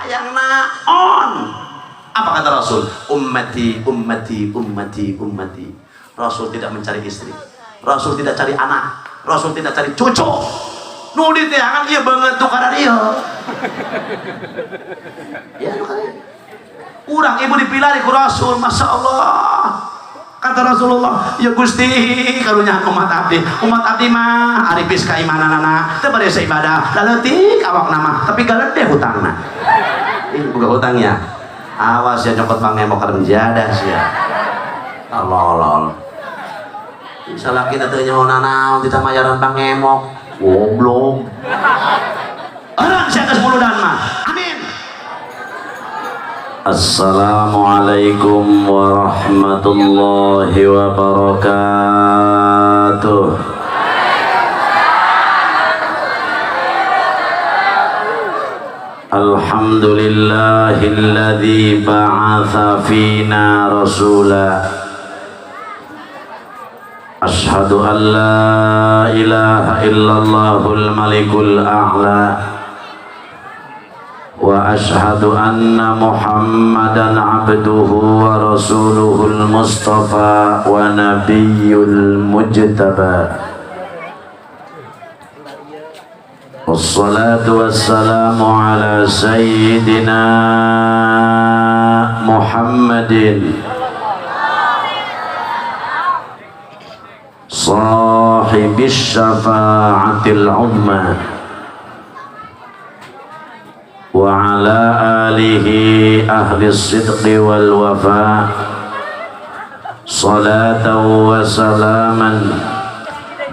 Hayang naon? Apa kata Rasul? Ummati, ummati, ummati, ummati. Rasul tidak mencari istri, Rasul tidak cari anak, Rasul tidak cari cucu. Nu diteangan ieu banget tuh karena ieu. Ya, nu karena urang ibu dipilari ku Rasul, Masya Allah. Kata Rasulullah, ya Gusti, karunya umat abdi. Umat abdi mah aripis kaimananana, teu bade ibadah, laleutik awakna mah, tapi galedeh hutangna. Ini buka hutangnya. Awas ya nyokot pangemok jadah sia. Allah Allah. Salah kita teu nyaho nanaon tita mayaran pangemok. Goblok. Orang sia geus muludan mah. Amin. Assalamualaikum warahmatullahi wabarakatuh. Alhamdulillahilladzi ba'atha fina rasula. Ashhadu an la ilaha illallahul malikul a'la. Wa ashhadu anna Muhammadan abduhu wa rasuluhul mustafa wa nabiyyul mujtaba. Wassalatu wassalamu ala sayyidina Muhammadin sahibis syafa'atil uzma wa ala alihi ahli sidqi wal wafa, salatan wa salaman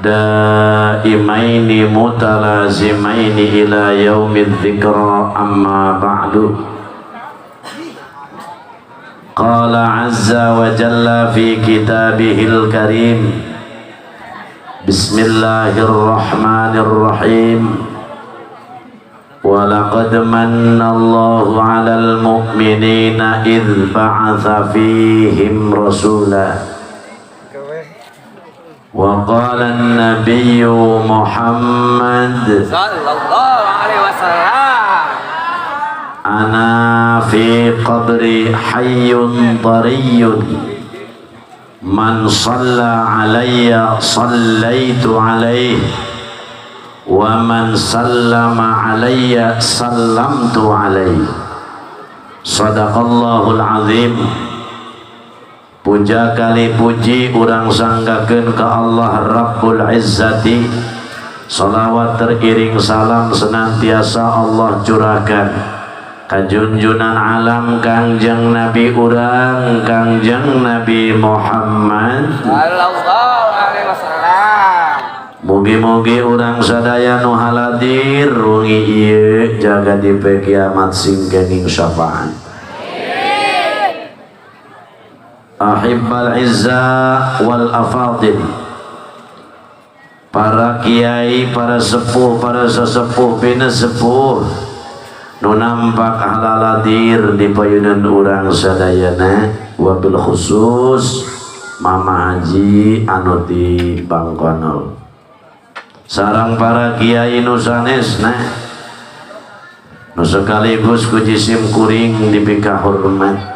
daimaini mutalazimaini ila yaumidz dzikra, amma ba'du. Qala azza wa jalla fi kitabihil karim, bismillahirrahmanirrahim. Walaqad mannallahu 'alal mu'minina idz ba'atsa fihim rasula. Wa qala an-nabiyyu Muhammad sallallahu alaihi wasallam, ana fi qabri hayyun tariyyun man shalla alayya sallaitu alaihi wa man sallama alayya sallamtu alaihi. Sadaqallahul azim. Puja kali puji urang sanggakeun ka Allah Rabbul Izzati. Salawat teriring salam senantiasa Allah curahkan kajunjunan alam Kangjeng Nabi urang Kangjeng Nabi Muhammad sallallahu alaihi wasallam. Mugi-mugi urang sadaya nu haladir wengi ieu jaga di kiamat sing kenging syafaat. Ahibbal izza wal afadil, para kiai, para sepuh, para sesepuh, pina sepuh nu nampak halaladir di payunan urang sadayana, wabil khusus Mama Haji anu di Bangkonol sarang para kiai nu sanesna nu sekaligus ku jisim kuring dipikahormat.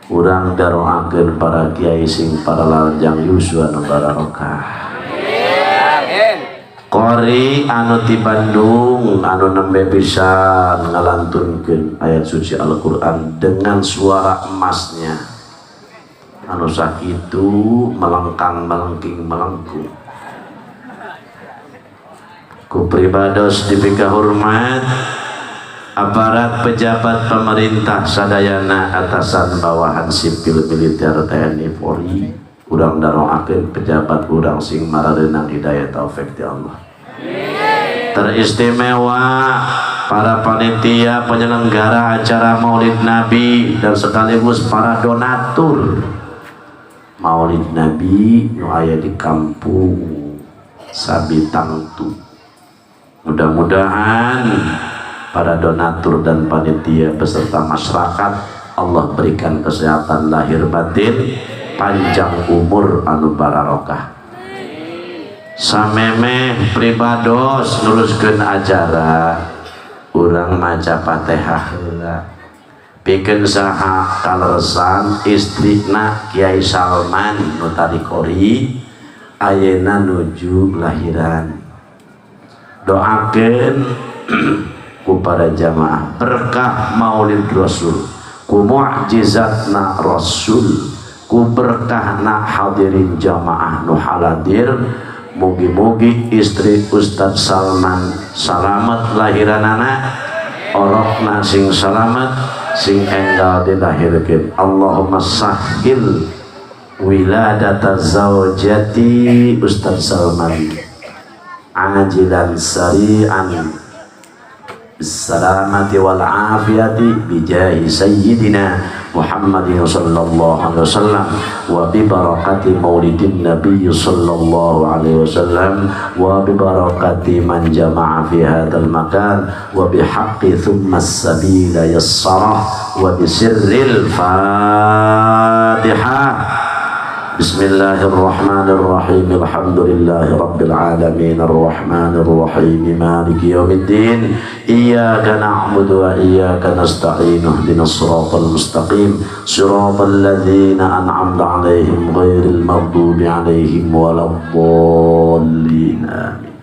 Urang daroakeun para kiai sing para lanjang yuswa nu barokah. Amin. Qori anu ti Bandung anu nembe pisan ngalantunkeun ayat suci Al-Qur'an dengan suara emasnya anu sakitu melengkang melengking melengkung. Ku pribados dipikahormat aparat pejabat pemerintah sadayana atasan bawahan sipil militer TNI Polri, urang daroakeun pejabat urang sing marareunang hidayah taufik ti Allah. Teristimewa para panitia penyelenggara acara Maulid Nabi dan sekaligus para donatur Maulid Nabi nu aya di kampung Sabitangtu. Mudah-mudahan para donatur dan panitia beserta masyarakat Allah berikan kesehatan lahir batin, panjang umur anu barokah. Samemeh pribados neruskeun acara, Urang maca Fatihah heula. Pikeun saha? Kaleresan istrina Kiai Salman nu tadi kori ayeuna nuju lahiran. Doakeun ku para jamaah berkah Maulid Rasul, ku mukjizatna Rasul, ku berkahna hadirin jamaah nu haladir, mugi-mugi istri Ustadz Salman salamet lahiranana, orokna sing salamet, sing enggal dilahirkeun. Allahumma sahhil wiladata zaujati Ustadz Salman ajilan sari'an bissalamati wal afiyati bijahi sayyidina Muhammadin sallallahu alaihi wasallam wa bi barakati maulidin nabiy sallallahu alaihi wasallam wa bi barakati man jama'a fi hadzal makan wa bi haqqi thumma as-sabila yassara wa bi sirril Fatihah. Bismillahirrahmanirrahim. Alhamdulillahi rabbil alamin arrahmanirrahim maliki yaumiddin. Iyyaka na'budu wa iyyaka nasta'in ihdinas siratal mustaqim siratal ladzina an'amta 'alaihim ghairil maghdubi 'alaihim waladdallin. Amin.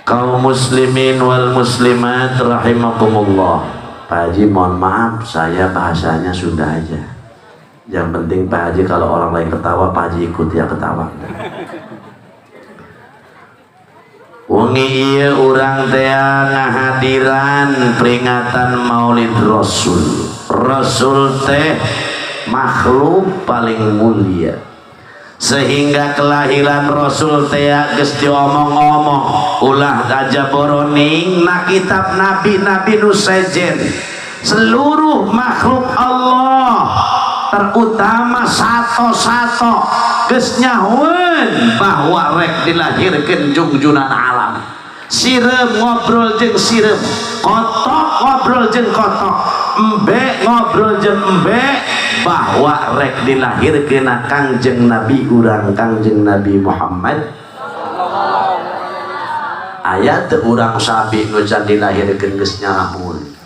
Kaum muslimin wal muslimat rahimakumullah. Pak Haji, mohon maaf saya bahasanya Sunda aja. Yang penting Pak Haji kalau orang lain ketawa, Pak Haji ikut ya ketawa. Wengi ieu urang teh ngahadiran peringatan Maulid Rasul. Rasul teh makhluk paling mulia. Sehingga kelahiran Rasul teh geus diomong-omong, ulah aja boroning na kitab nabi-nabi nu sejen. Seluruh makhluk Allah terutama sato-sato geus nyahoeun bahwa rek dilahirkeun jungjunan alam. Sireum ngobrol jeung sireum, kotok ngobrol jeung kotok, embe ngobrol jeung embe bahwa rek dilahirkeun Kangjeng Nabi urang, Kangjeng Nabi Muhammad. Aya teu urang sabi nu can dilahirkeun geus nyarahoeun?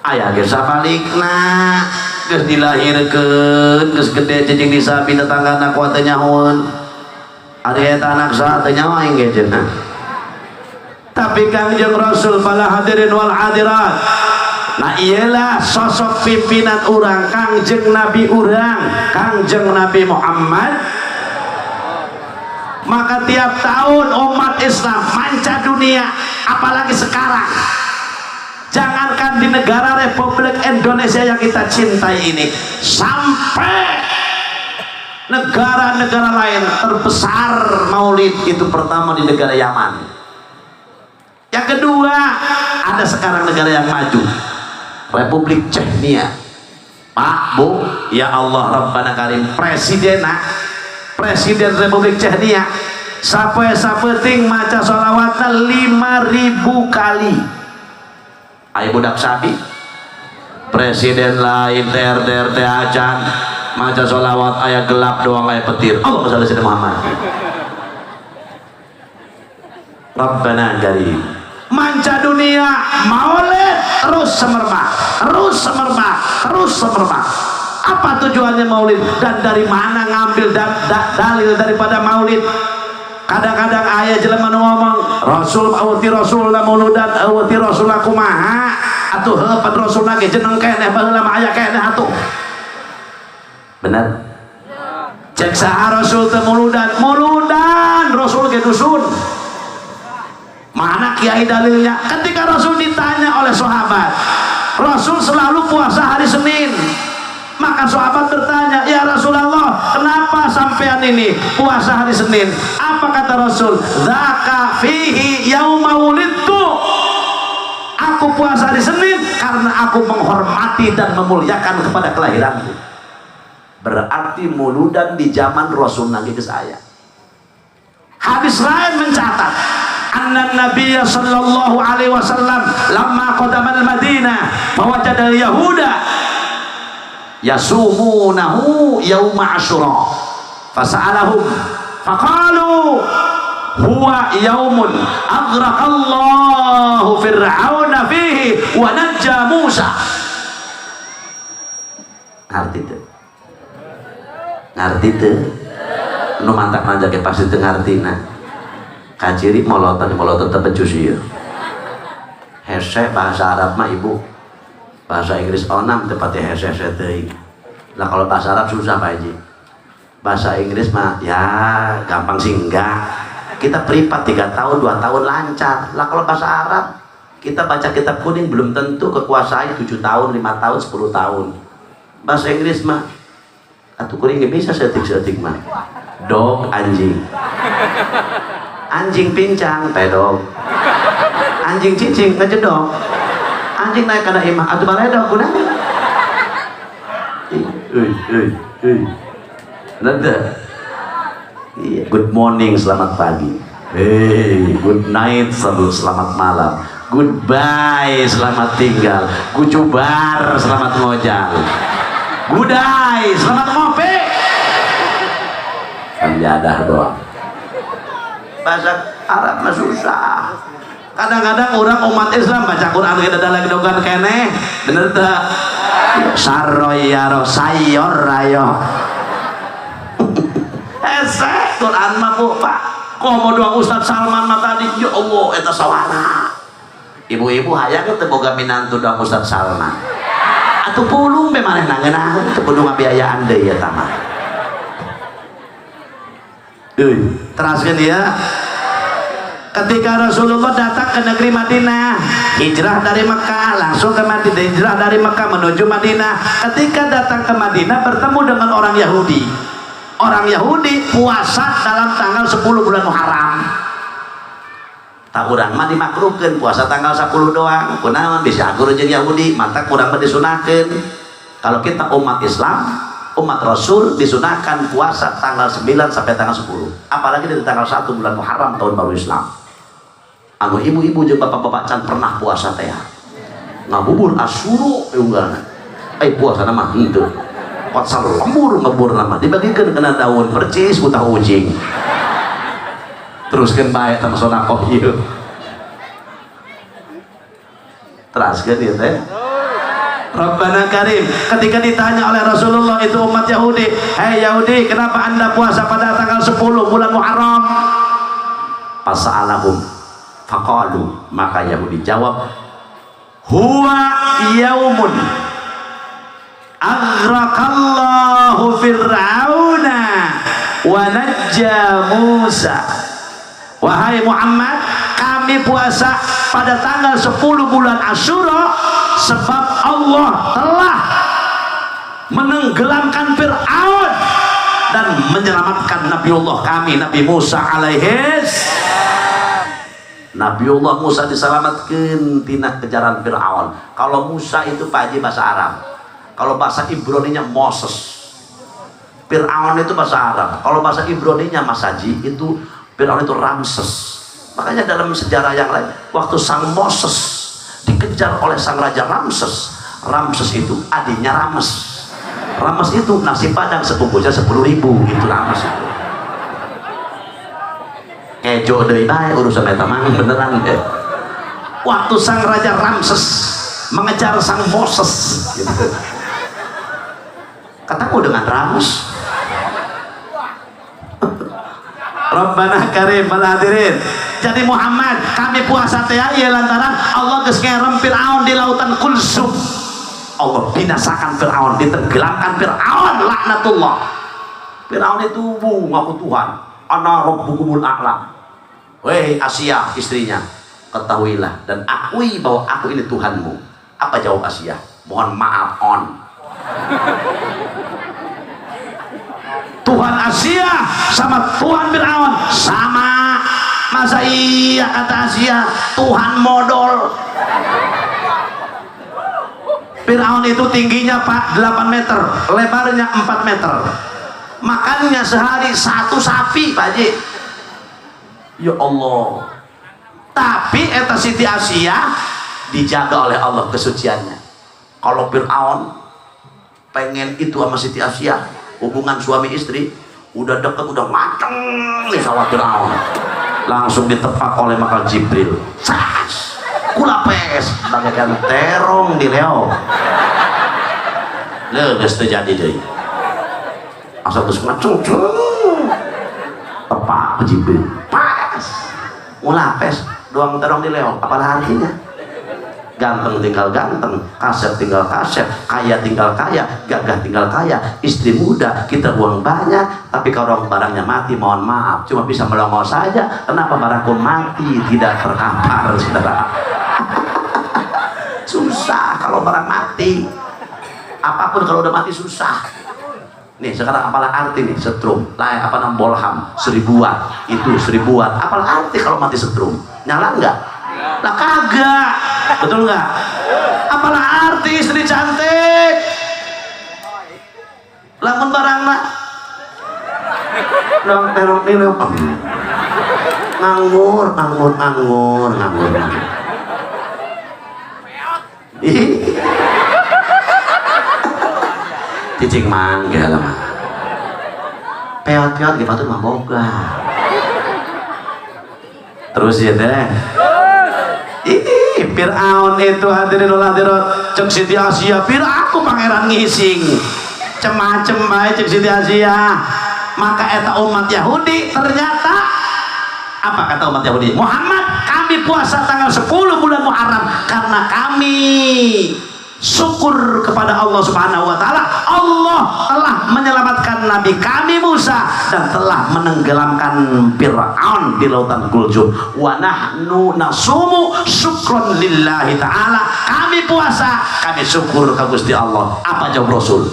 Aya ge sabalikna, geus dilahirkeun geus gede cicing di sabi tetanggana kuat teu nyahoeun. Ari eta anak saha teu nyaho aing ge cenah. Tapi Kangjeng Rasul para hadirin wal hadirat, nah iyalah sosok pimpinan urang, Kangjeng Nabi urang, Kangjeng Nabi Muhammad. Maka tiap tahun umat Islam manca dunia, apalagi sekarang, jangankan di negara Republik Indonesia yang kita cintai ini, sampai negara-negara lain terbesar maulid itu pertama di negara Yaman. Yang kedua ada sekarang negara yang maju, Republik Chechnya. Pak, Bu, ya Allah Rabbana Karim, presiden, presiden Republik Chechnya sampai sapeting maca sholawatna 5000 kali. Ayo budak sapi, presiden lain TRT acan maca sholawat aya gelap doang aya petir. Allahumma sholli ala Muhammad. Rabbana Karim. Manca dunia maulid terus semerbak, terus semerbak, terus semerbak. Apa tujuannya maulid dan dari mana ngambil dalil daripada maulid? Kadang-kadang aya jelema nu ngomong Rasul awti Rasul mauludan awti Rasul kumaha atuh heuh pan Rasul ge jeneng keneh baheula mah aya keneh atuh. Bener? Cek saha Rasul teh muludan? Muludan Rasul ge dusun. Mana kiai dalilnya? Ketika Rasul ditanya oleh sahabat, Rasul selalu puasa hari Senin. Maka sahabat bertanya, ya Rasulullah, kenapa sampean ini puasa hari Senin? Apa kata Rasul? Dzaka fihi yauma wulidtu. Aku puasa hari Senin karena aku menghormati dan memuliakan kepada kelahiranku. Berarti muludan di zaman Rasul nangis ke saya. Hadis lain mencatat anna Nabiya sallallahu alaihi wasallam lamma qadama al-Madinah fawajada al-yahuda yasumunahu yauma asyura fasa'alahum faqalu Huwa yaumun aghraqallahu fir'auna fihi wa najja Musa. Ngerti teu? Ngerti teu? Nu mantak nanjake pasti teu ngartina. Kaciri molotot molotot teu becus ieu. Hese bahasa Arab mah ibu. Bahasa Inggris onam teu pati hese-hese teuing. Lah kalau bahasa Arab susah Pak Haji. Bahasa Inggris mah ya gampang sih enggak. Kita privat 3 tahun, 2 tahun lancar. Lah kalau bahasa Arab, kita baca kitab kuning belum tentu kekuasaan 7 tahun, 5 tahun, 10 tahun. Bahasa Inggris mah atuh kuring bisa seetik-seetik mah. Dog anjing. Anjing pincang, pedog. Anjing cicing ngejedok. Anjing naik kana imah atuh baledog kunaon? Euy, euy, euy. Bener. Iya, good morning, selamat pagi. Hey, good night, selamat malam. Goodbye, selamat tinggal. Gucubar, selamat ngojang. Gudai, selamat ngopi. Penjadah doang. Bahasa Arab mah susah. Kadang-kadang orang umat Islam baca Quran kita dalam dogan keneh, bener tak? Saroyaro sayor rayo. Hese Quran mah bu Pak. Komo doang Ustaz Salman mah tadi, ya Allah eta sawara. Ibu-ibu hayang teu boga minantu doang Ustaz Salman. Atuh pulung be manehna ngeunaheun teu kudu ngabiayaan deui eta mah. Euy, teraskeun ya. Ketika Rasulullah datang ke negeri Madinah, hijrah dari Mekah langsung ke Madinah, hijrah dari Mekah menuju Madinah. Ketika datang ke Madinah bertemu dengan orang Yahudi. Orang Yahudi puasa dalam tanggal 10 bulan Muharram. Tak urang mah dimakruhkeun puasa tanggal 10 doang. Kunaon bisa akur jeung Yahudi, mata kurang mah disunahkeun. Kalau kita umat Islam, umat Rasul disunahkan puasa tanggal 9 sampai tanggal 10. Apalagi dari tanggal 1 bulan Muharram tahun baru Islam. Anu ibu-ibu jeung bapak-bapak can pernah puasa teh. Ngabubur Asyura unggalna. Puasa mah henteu. Kot lembur ngebur nama dibagikeun kana daun percis utah ucing. Teruskeun bae teh sodakoh ieu. Teraskeun ieu teh. Rabbana Karim. Ketika ditanya oleh Rasulullah itu umat Yahudi, "Hei Yahudi, kenapa Anda puasa pada tanggal 10 bulan Muharram?" Fasa'alahum faqalu, maka Yahudi jawab, "Huwa yaumun aghraqallahu fir'auna wa najja Musa." Wahai Muhammad, kami puasa pada tanggal 10 bulan Asyura sebab Allah telah menenggelamkan Fir'aun dan menyelamatkan Nabiullah kami, Nabi Musa alaihis. Nabiullah Musa diselamatkan tina kejaran Fir'aun. Kalau Musa itu Pak Haji bahasa Arab, kalau bahasa Ibraninya Moses. Fir'aun itu bahasa Arab, kalau bahasa Ibraninya Mas Haji itu Fir'aun itu Ramses. Makanya dalam sejarah yang lain, waktu sang Moses dikejar oleh sang raja Ramses, Ramses itu adiknya Rames. Rames itu nasi padang sebungkusnya 10.000, itu Rames itu. Kejo deui bae urusan eta mah beneran deh. Waktu sang raja Ramses mengejar sang Moses gitu. Ketemu dengan Rames. Rabbana Karim hadirin. Jadi Muhammad, kami puasa teh ya lantaran Allah geus ngerem Fir'aun di lautan Kulsum. Allah binasakan Fir'aun, ditenggelamkan Fir'aun laknatullah. Fir'aun itu ngaku Tuhan. Ana rabbukumul a'la. Weh Asia istrinya, ketahuilah dan akui bahwa aku ini Tuhanmu. Apa jawab Asia? Mohon maaf on. Tuhan Asia sama Tuhan Fir'aun sama. Masa iya kata Asia Tuhan modal. Fir'aun itu tingginya Pak 8 meter, lebarnya 4 meter. Makannya sehari 1 sapi Pak Haji. Ya Allah. Tapi eta Siti Asia dijaga oleh Allah kesuciannya. Kalau Fir'aun pengen itu sama Siti Asia, hubungan suami istri udah deket, udah ngaceng nih sawah Fir'aun. Langsung ditepak oleh makal Jibril. Sas, kulapes, bagaikan terong di leo. Leuh geus teu jadi deui. Asa geus ngacung. Tepak ku Jibril. Pas. Kulapes, doang terong di leo. Apalah artinya? Ganteng tinggal ganteng, kasep tinggal kasep, kaya tinggal kaya, gagah tinggal kaya, istri muda, kita uang banyak, tapi kalau barangnya mati, mohon maaf, cuma bisa melongo saja. Kenapa barangku mati tidak terkapar, saudara? Susah kalau barang mati. Apapun kalau udah mati susah. Nih sekarang apalah arti nih setrum, lah apa namanya bolham 1000 watt, itu 1000 watt. Apalah arti kalau mati setrum? Nyala enggak? Lah kagak. Betul nggak? Apalah arti istri cantik lamun barangna dong terong ini nganggur nganggur nganggur nganggur. Cicing mangga lah mah peot-peot di patut mah boga terus ya deh. Ih, Fir'aun itu hadirin wal hadirat, cek Siti Asia, Fir'aun pangeran ngising cemacem bae cek Siti Asia. Maka eta umat Yahudi ternyata apa kata umat Yahudi? Muhammad, kami puasa tanggal 10 bulan Muharram karena kami syukur kepada Allah Subhanahu wa taala. Allah telah menyelamatkan nabi kami Musa dan telah menenggelamkan Fir'aun di lautan Kuljum. Wa nahnu nasumu syukron lillahi ta'ala. Kami puasa, kami syukur ke Gusti Allah. Apa jawab Rasul?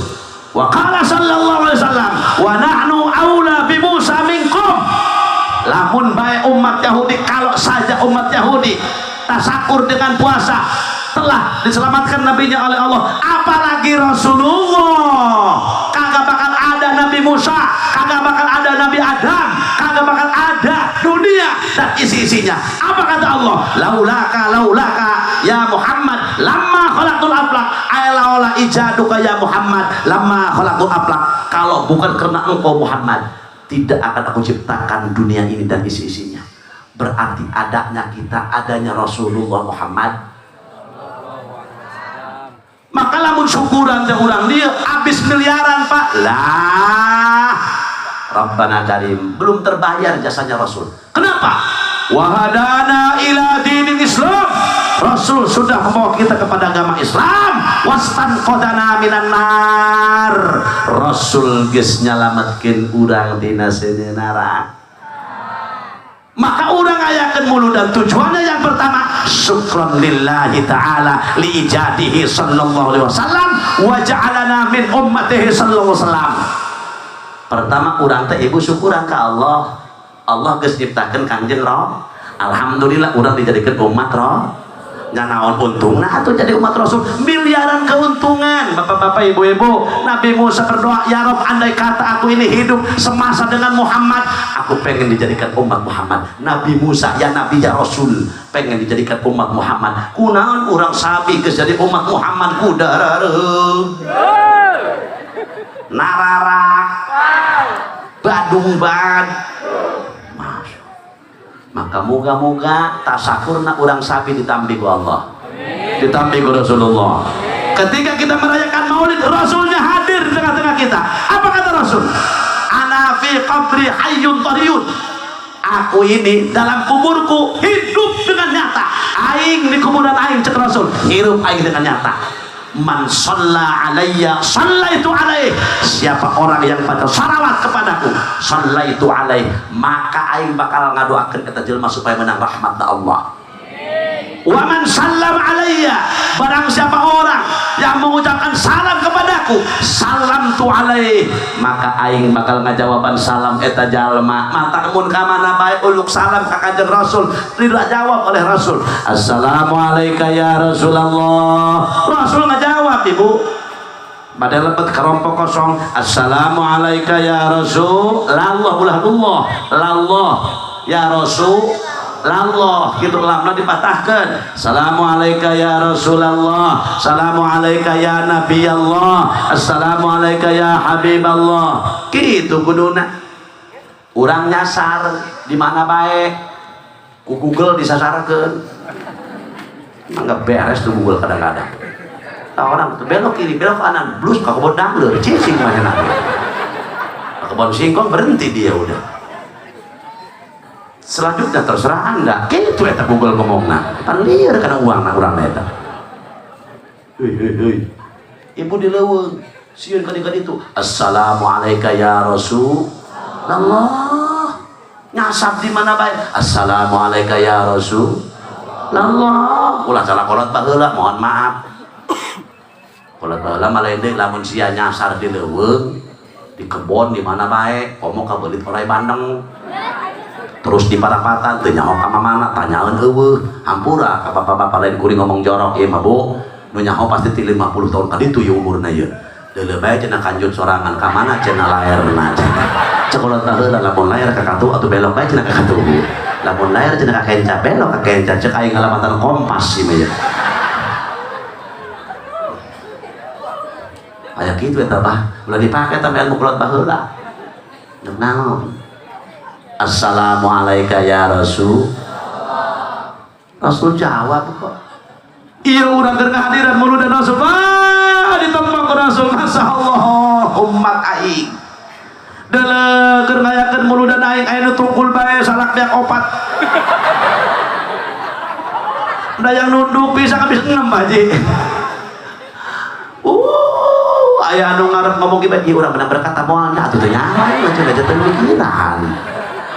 Wa qala sallallahu alaihi wasallam, wa nahnu aula bi Musa minkum. Lamun bae umat Yahudi, kalau saja umat Yahudi tasakur dengan puasa telah diselamatkan nabinya oleh Allah, apalagi Rasulullah. Kagak bakal ada Nabi Musa, kagak bakal ada Nabi Adam, kagak bakal ada dunia dan isi-isinya. Apa kata Allah? Laulaka laulaka ya Muhammad lamma khalaqtul aflak, ay laula ijaduka ya Muhammad lamma khalaqtul aflak. Kalau bukan karena engkau Muhammad, tidak akan aku ciptakan dunia ini dan isi-isinya. Berarti adanya kita, adanya Rasulullah Muhammad. Maka lamun syukuran teh urang dia habis miliaran pak lah, Rabbana Karim, belum terbayar jasanya Rasul. Kenapa? Wahadana ila dinil Islam. Rasul sudah membawa kita kepada agama Islam. Wastan qadana minan nar. Rasul geus nyalametkeun urang tina seuneu neraka. Maka urang ayakeun mulu dan tujuannya yang pertama syukron lillahi ta'ala li ijadihi sallallahu alaihi wasallam wa ja'alana min ummatihi sallallahu alaihi wasallam. Pertama urang teh ibu syukuran ka Allah. Allah geus nyiptakeun Kangjeng Roh. Alhamdulillah urang dijadikeun umat Roh. Nya naon untungna atuh jadi umat Rasul, miliaran keuntungan. Bapak-bapak, ibu-ibu, Nabi Musa berdoa, ya Rob, andai kata aku ini hidup semasa dengan Muhammad, aku pengen dijadikan umat Muhammad. Nabi Musa, ya Nabi ya Rasul, pengen dijadikan umat Muhammad. Kunaon urang sapi geus jadi umat Muhammad kudarareung. Nararak. Badung bad. Maka moga-moga tasakurna urang sapi ditampi ku Allah, ditampi ku Rasulullah. Ketika kita merayakan Maulid, Rasulnya hadir di tengah-tengah kita. Apa kata Rasul? Ana fi qabri hayyun tariyun. Aku ini dalam kuburku hidup dengan nyata. Aing di kuburan aing cek Rasul, hirup aing dengan nyata. Man shalla alayya shallaitu alaih. Siapa orang yang baca salawat kepadaku, shallaitu alaih, maka aing bakal ngadoakeun eta jelema supaya menang rahmat Allah. Wa man sallam alayya, barang siapa orang yang mengucapkan salam kepadaku, salam tu alaih, maka aing bakal ngajawaban salam eta jalma. Mata mun ka mana bae uluk salam ka Kanjeng Rasul, tidak jawab oleh Rasul. Assalamualaikum ya Rasulullah. Rasul ngajawab ibu. Padahal lebet kerompok kosong. Assalamualaikum ya Rasulullah, ulah Allah, lallah ya Rasul. Lallah gitu lamna dipatahkan. Assalamualaikum ya Rasulullah, assalamualaikum ya Nabi Allah, assalamualaikum ya Habiballah. Gitu kuduna. Urang nyasar di mana bae. Ku Google disasarkeun. Emang nggak beres tuh Google kadang-kadang. Nah, orang tuh belok kiri, belok kanan, blus ke kebon dangdeur, cicing mana nanti. Ke kebon singkong berhenti dia udah. Selanjutnya terserah Anda. Gitu eta Google ngomongna. Pan lieur kana uangna urang eta. Hei hei hei. Ibu di leuweung, sieun ka ditu. Assalamualaikum ya Rasulullah. Nyasab di mana bae? Assalamualaikum ya Rasulullah. Ulah salah kolot baheula, mohon maaf. Kolot baheula mah lain deui lamun sia nyasar di leuweung, di kebon di mana bae, komo kabelit orai bandeng. Terus di parapatan teu nyaho ka mamana, tanyaeun eueuh, hampura ka bapak-bapak lain kuring ngomong jorok ieu mah Bu. Nu nyaho pasti ti 50 tahun ka ditu ieu umurna ieu. Deuleu bae cenah kanjut sorangan ka mana cenah laerna cenah. Cek kolot baheula lamun laer ka katuhu atuh belok bae cenah ka katuhu. Lamun laer cenah ka kenca belok ka kenca, cek aing ngalamatan kompas ieu mah ieu. Aya kitu eta bah, ulah dipake eta ilmu kolot baheula. Deuk naon? Assalamualaikum ya Rasul. Rasul jawab kok. Iya urang keur ngahadiran muludan Rasul. Wah, ditembak ku Rasul. Masya Allah, umat aing. Deuleu keur ngayakeun muludan aing aya nu tungkul bae salak beak opat. Da yang nunduk bisa habis 6 haji. Aya anu ngarep ngomong kieu ieu urang menang berkat moal nya atuh teh nyawa cenah teh mikiran.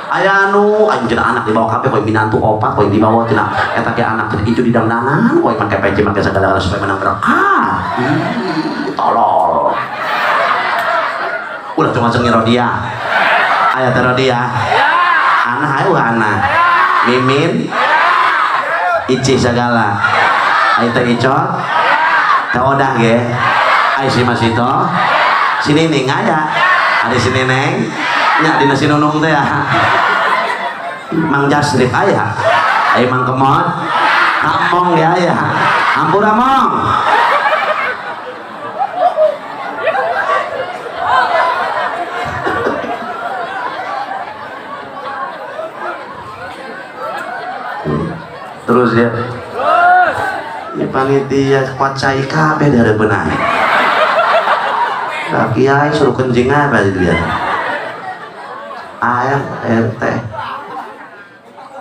Aya anu aing cenah anak dibawa kabeh koe minantu opat koe dibawa cenah eta ge anak cenah itu di dangdanan koe make peci make segala-gala supaya menang berkat. Ih, tolol. Ulah cuma cengi rodia. Aya teh rodia. Anah ayo anah. Mimin. Ici segala. Aya teh icot. Teh odah ge. Ai si Masito. Sini ning aya. Ada si Neneng. Nya dina si Nunung teh ya. Mang Jasrif aya. Ai Mang Kemot. Among ya aya. Ampura mong. Terus ya. Terus. Ini panitia kuat cai kabeh dari benah. Nah, kiai suruh kencing apa dia? Air, air teh.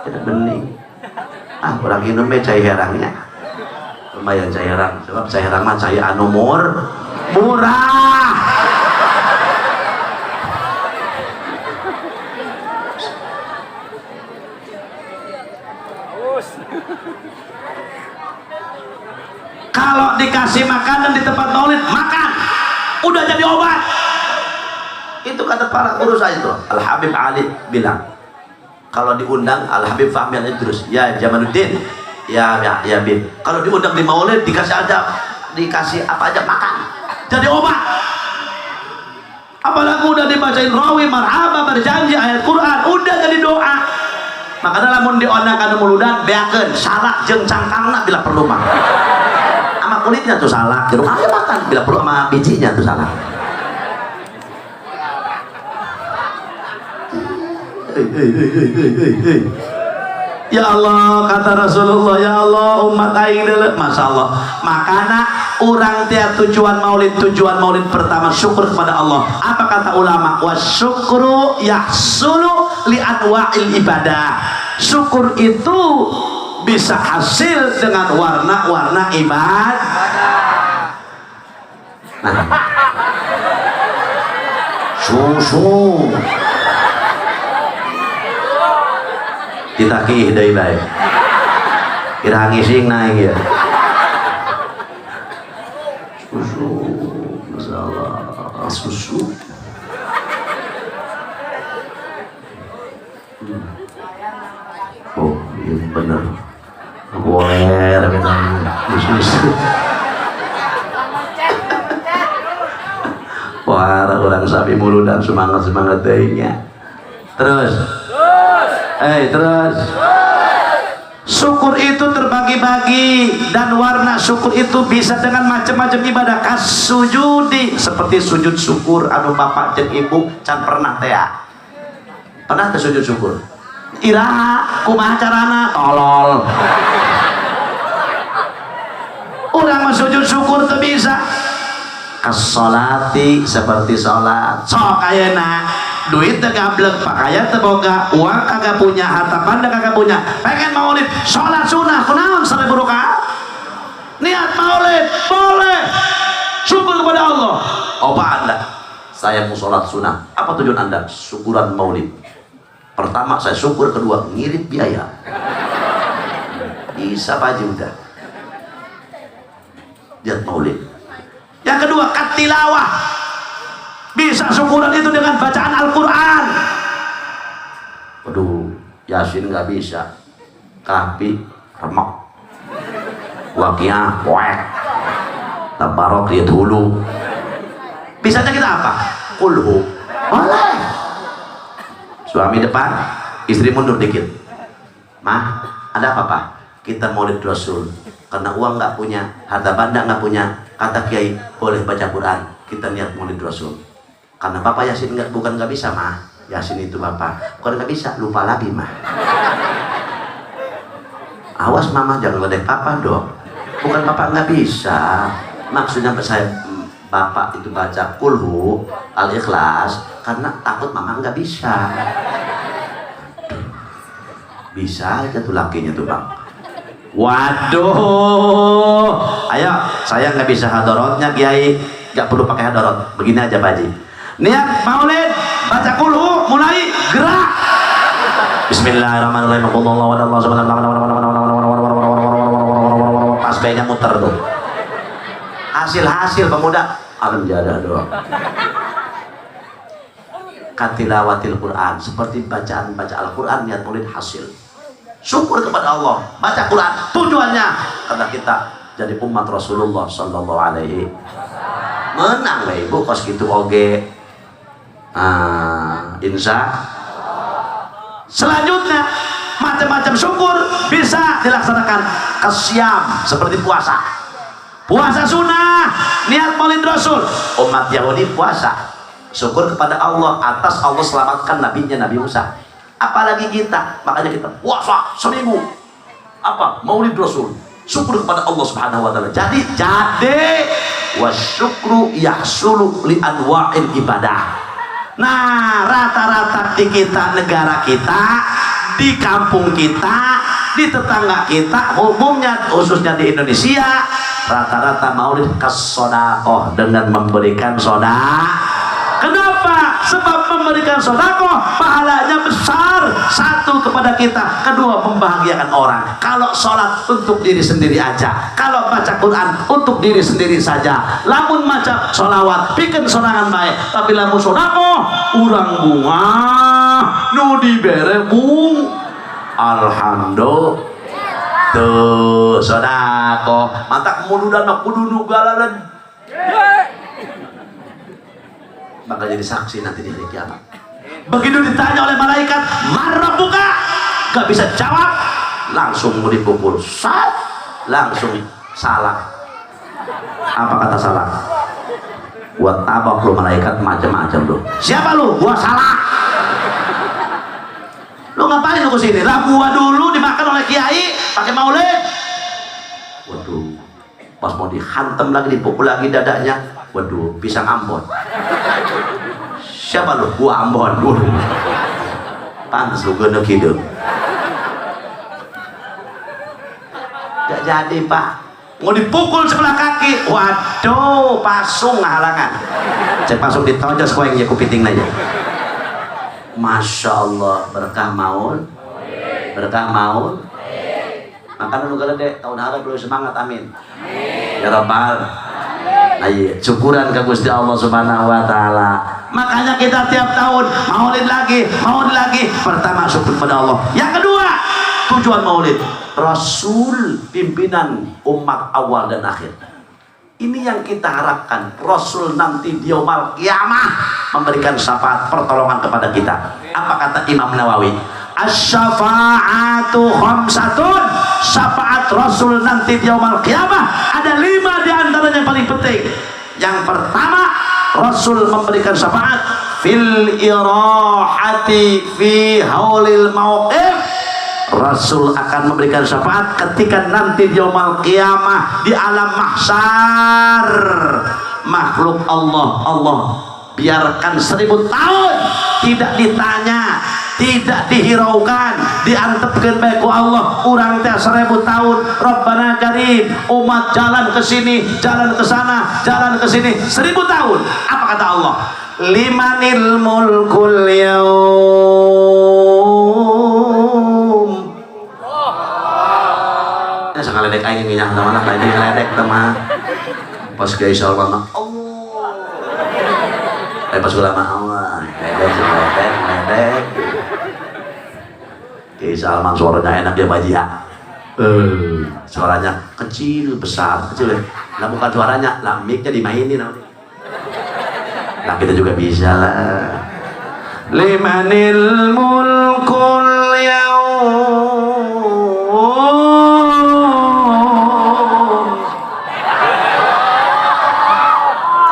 Tidak bening. Ah, kurang minum ya cai herangnya. Lumayan cai herang, sebab cai herang mah cai anu murah. Kalau dikasih makanan di tempat maulid, makan. Udah jadi obat. Itu kata para guru saya itu. Al Habib Ali bilang, kalau diundang Al Habib Fahmi Al Idrus, ya Jamaluddin, ya ya ya Bib. Kalau diundang di maulid dikasih aja, dikasih apa aja makan. Jadi obat. Apalagi udah dibacain rawi marhaba berjanji ayat Quran, udah jadi doa. Makanya lamun diondang kana muludan beakeun salak jeung cangkangna bila perlu mah. Sama kulitnya tuh salak, jeruk aja makan bila perlu sama bijinya tuh salak. Hei, hei, hei, hei, hei, hei. Ya Allah, kata Rasulullah, ya Allah umat aing deuleu, Masya Allah. Makana urang tiap tujuan maulid pertama syukur kepada Allah. Apa kata ulama? Wasyukru yahsulu li anwa'il ibadah. Syukur itu bisa hasil dengan warna-warna ibadah. Nah, susu ditakih deui bae. Kira ngising naik ya. Susu, masalah susu. Oh, iya bener. Boleh, susu. Wah, orang sapi mulu dan semangat-semangat deh-nya. Terus. Terus. Syukur itu terbagi-bagi dan warna syukur itu bisa dengan macam-macam ibadah. Kasujudi seperti sujud syukur anu bapak jeung ibu can pernah teh. Pernah teh sujud syukur? Iraha kumaha carana tolol. Urang mah sujud syukur teu bisa. Kasolati seperti sholat. Sok ayeuna duit teu gablek, pakaian teu boga, uang kagak punya, harta banda kagak punya, pengen maulid, sholat sunnah kunaon 1000 rakaat. Niat maulid boleh, syukur kepada Allah. Apa Anda? Saya mau sholat sunnah. Apa tujuan Anda? Syukuran maulid. Pertama saya syukur, kedua ngirit biaya. Bisa Pak Haji udah. Niat maulid. Yang kedua katilawah, bisa syukuran itu dengan bacaan Al-Quran. Waduh, Yasin nggak bisa, Kahfi remek, Waqiah poek, Tabarok lihat hulu. Bisanya kita apa? Kulhu. Boleh. Suami depan, istri mundur dikit. Mah, ada apa Pak? Kita maulid Rasul. Karena uang nggak punya, harta banda nggak punya, kata kiai boleh baca Quran. Kita niat maulid Rasul. Karena bapak Yasin nggak, bukan nggak bisa mah. Yasin itu bapak, bukan nggak bisa, lupa lagi mah. Awas mama jangan ledek papa dong. Bukan bapak nggak bisa. Maksudnya saya bapak itu baca kulhu al-ikhlas karena takut mama nggak bisa. Aduh, bisa aja tuh lakinya tuh bang. Waduh, ayo saya nggak bisa hadorotnya kiai, nggak perlu pakai hadorot. Begini aja Pak Haji. Niat maulid, baca kulhu, mulai gerak. Bismillahirrahmanirrahim. Tasbihnya muter tuh. Hasil-hasil pemuda alam jadah doang. Katilawatil Quran, seperti bacaan baca Al-Quran, niat maulid hasil. Syukur kepada Allah, baca Quran tujuannya karena kita jadi umat Rasulullah sallallahu alaihi. Menang lah ibu kos gitu oge. Insya. Selanjutnya macam-macam syukur bisa dilaksanakan kesiam seperti puasa. Puasa sunnah, niat maulid Rasul. Umat Yahudi puasa, syukur kepada Allah atas Allah selamatkan nabinya Nabi Musa. Apalagi kita, makanya kita puasa seminggu. Apa? Maulid Rasul. Syukur kepada Allah Subhanahu wa taala. Jadi wasyukru yahsulu li anwa'il ibadah. Nah, rata-rata di kita, negara kita, di kampung kita, di tetangga kita, umumnya khususnya di Indonesia, rata-rata maulid kesodakoh dengan memberikan soda. Kenapa? Sebab memberikan sodakoh pahalanya besar. Satu kepada kita, kedua membahagiakan orang. Kalau sholat untuk diri sendiri aja, kalau baca Quran untuk diri sendiri saja, lamun maca sholawat bikin sorangan baik, tapi lamun sodakoh urang bunga nu dibere bung. Alhamdulillah tuh sodakoh mantak muludan mah kudu nu galalan. Bakal jadi saksi nanti di hari kiamat. Begitu ditanya oleh malaikat, marabbuka, gak bisa jawab, langsung mau dipukul, sat, langsung salah. Apa kata salah? Buat tabok lu malaikat macam-macam lu. Siapa lu? Gua salah. Lu ngapain lu kesini? Lah gua dulu dimakan oleh kiai pakai maulid. Waduh, pas mau dihantam lagi, dipukul lagi dadanya. Waduh, pisang Ambon. Siapa lu? Gua Ambon. Waduh. Pantes lu genek hidup. Gak jadi pak. Mau dipukul sebelah kaki. Waduh, pasung halangan. Cek pasung ditonjos koeng ya kupiting aja. Masya Allah, berkah maul. Berkah maul. Makan lu gede, tahun harap lu semangat, amin. Ya Rabbal. Ayo, syukuran ke Gusti Allah Subhanahu wa taala. Makanya kita tiap tahun maulid lagi, maulid lagi. Pertama syukur kepada Allah. Yang kedua, tujuan maulid Rasul pimpinan umat awal dan akhir. Ini yang kita harapkan. Rasul nanti di yaumul kiamah memberikan syafaat pertolongan kepada kita. Apa kata Imam Nawawi? Asy-syafa'atu khamsatun. Syafaat Rasul nanti di yaumul kiamah ada 5 di antaranya yang paling penting. Yang pertama, Rasul memberikan syafaat Fil irahati fi haulil mauqif. Rasul akan memberikan syafaat ketika nanti di yaumul qiyamah di alam mahsyar. Makhluk Allah, Allah biarkan 1000 tahun tidak ditanya, tidak dihiraukan, diantepkeun bae ku Allah. Urang teh 1000 tahun, Rabbana Karim, umat jalan ke sini, jalan ke sana, jalan ke sini 1000 tahun. Apa kata Allah? Limanil mulkul yaum. Ya sekali dek aing nginyak teman lah, lain ngeledek teman. Pas Kiai Salman mah Allah. Pas ulama Allah, ledek ledek ledek. Kiai Salman suaranya enak ya Pak Haji ya. Suaranya kecil besar kecil ya. Lah bukan suaranya, lah mic-nya dimainin. Nah kita juga bisa lah. Limanil mulkul yaum.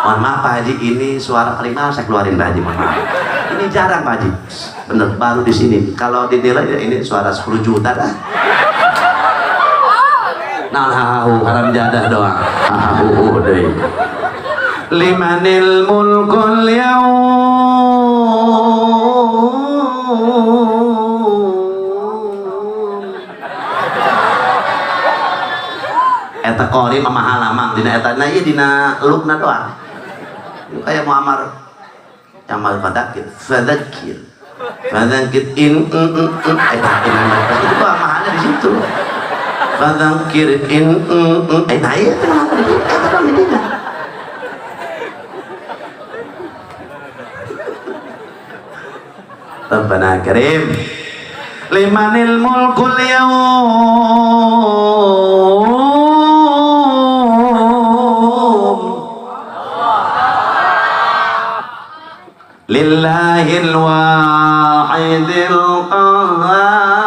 Mohon maaf Pak Haji, ini suara kelima saya keluarin Pak Haji, mohon maaf. Ini jarang Pak Haji, bener baru di sini. Kalau dinilai ya ini suara 10 juta dah. Nah, hahu haram jadah doang. Hahu deh. Limanil mulkul yaum. Eta qori mah lamang dina eta na ieu dina lukna doang. Kayak Muammar yang mal fadzakir fadzakir fadzakir in eta itu mahalnya di situ. Fadzakir in nah ieu teh mahalnya di eta doang di dinya. Rabbana Karim. Limanil mulkul yaum. Lillahil wahidil qahhar.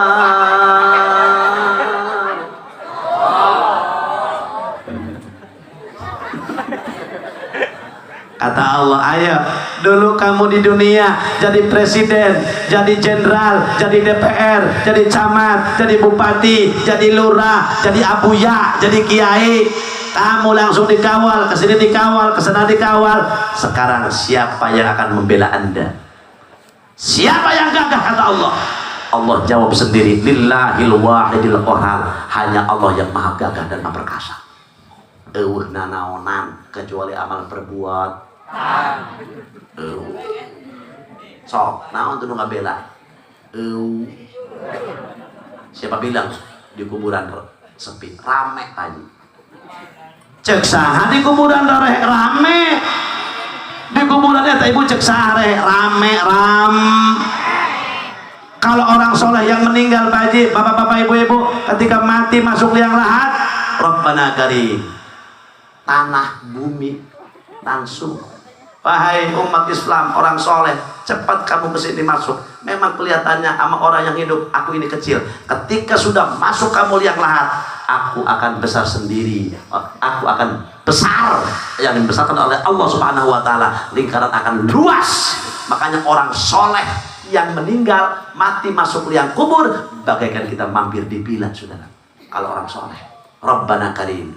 Kata Allah, ayo dulu kamu di dunia jadi presiden, jadi jenderal, jadi DPR, jadi camat, jadi bupati, jadi lurah, jadi abuya, jadi kiai. Kamu langsung dikawal, kesini dikawal, kesana dikawal. Sekarang siapa yang akan membela Anda? Siapa yang gagah? Kata Allah. Allah jawab sendiri, lillahil wahidil qahhar. Hanya Allah yang maha gagah dan maha perkasa. Eueuh nanaonan kecuali amal perbuat. Eueuh. Sok, naon tuh nu ngabela? Eueuh. Siapa bilang di kuburan sepi? Rame tadi. Cek saha di kuburan rame rame. Di kuburan eta ibu cek saha rame ram. Kalau orang soleh yang meninggal Pak Haji, bapak-bapak ibu-ibu, ketika mati masuk liang lahat, Rabbana Karim, tanah bumi langsung. Wahai umat Islam, orang soleh, cepat kamu kesini masuk. Memang kelihatannya sama orang yang hidup, aku ini kecil. Ketika sudah masuk kamu liang lahat, aku akan besar sendiri. Aku akan besar, yang dibesarkan oleh Allah Subhanahu wa Ta'ala. Lingkaran akan luas. Makanya orang soleh yang meninggal, mati masuk liang kubur, bagaikan kita mampir di bilan, saudara. Kalau orang soleh, Rabbana Karim.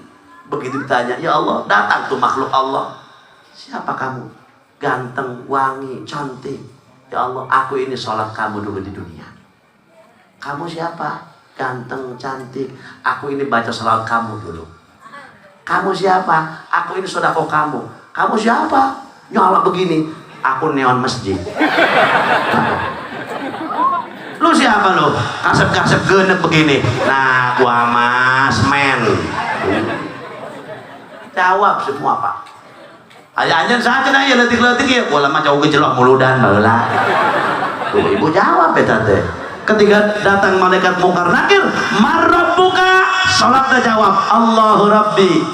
Begitu ditanya, ya Allah, datang tuh makhluk Allah. Siapa kamu? Ganteng, wangi, cantik. Ya Allah, aku ini sholat kamu dulu di dunia. Kamu siapa? Ganteng, cantik. Aku ini baca sholat kamu dulu. Kamu siapa? Aku ini sodako kamu. Kamu siapa? Nyala begini. Aku neon masjid. Lu siapa lu? Kasep-kasep genep begini. Nah, gua mas men. Jawab semua, Pak. Ayah anjan saja dah ya letik-letik ya. Gua lama jauh kejelok muludan baheula. Tuh ibu jawab eta teh. Ketika datang malaikat mungkar nakir, marabbuka? Salatnya jawab, Allahu Rabbi.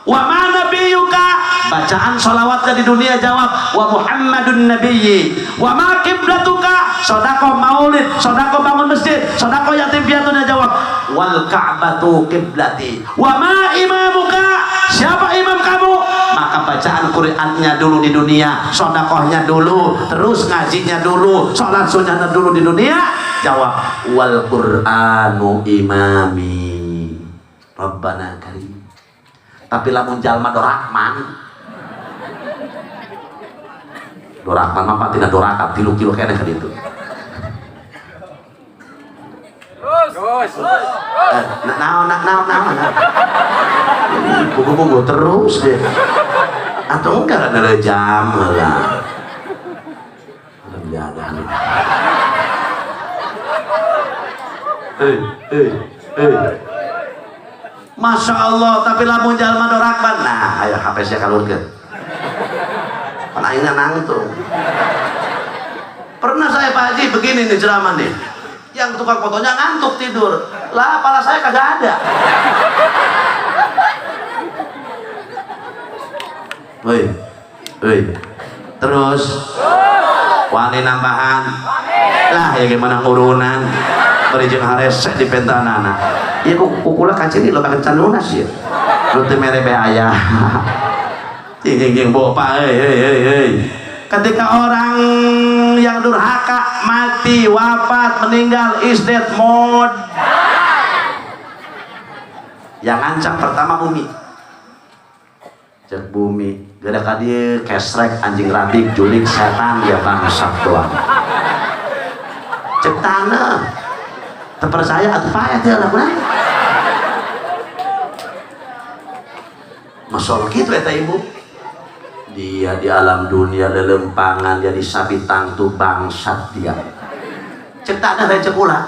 Wa ma nabiyuka? Bacaan sholawatnya di dunia jawab, wa Muhammadun nabiyyi. Wa ma kiblatuka? Sedekah maulid, sedekah bangun masjid, sedekah yatim piatunya jawab, wal ka'batu kiblati. Wa ma imamuka? Siapa imam kamu? Maka bacaan Qurannya dulu di dunia, sodakohnya dulu, terus ngajinya dulu, sholat sunnahnya dulu di dunia. Jawab, wal Qur'anu imami Rabbana karim. Tapi lamun jalma dorakman, dorakman mah tina doraka 3 kilo keneh ka ditu. Terus. Naon naon naon. Buku-buku terus deh. Atau enggak ada jam lah. Alhamdulillah. Masya Allah, tapi lamun jalma dorakman. Nah, ayo HP saya kalurkeun. Pan aingna nangtung. Pernah saya Pak Haji begini nih ceramah nih. Yang tukang fotonya ngantuk tidur. Lah, pala saya kagak ada. Woi, woi. Terus wani nambahan. Lah, ya gimana urunan? Bari jeung haresek di pentanana. Ieu kukula kaciri loba kencan lunas ieu. Nu teu mere be aya. Cing cing bapak euy euy euy euy. Ketika orang yang durhaka mati, wafat, meninggal, is dead mode. Yang ngancam pertama bumi. Cek bumi, gede ka dieu kesrek anjing rabik julik setan dia bangsat doang. Cek tanah. Terpercaya atuh paeh teh lah. Masuk kitu eta ibu. Dia di alam dunia lelempangan jadi sapi tangtu bangsat dia. Cek tanah lain cek ulah.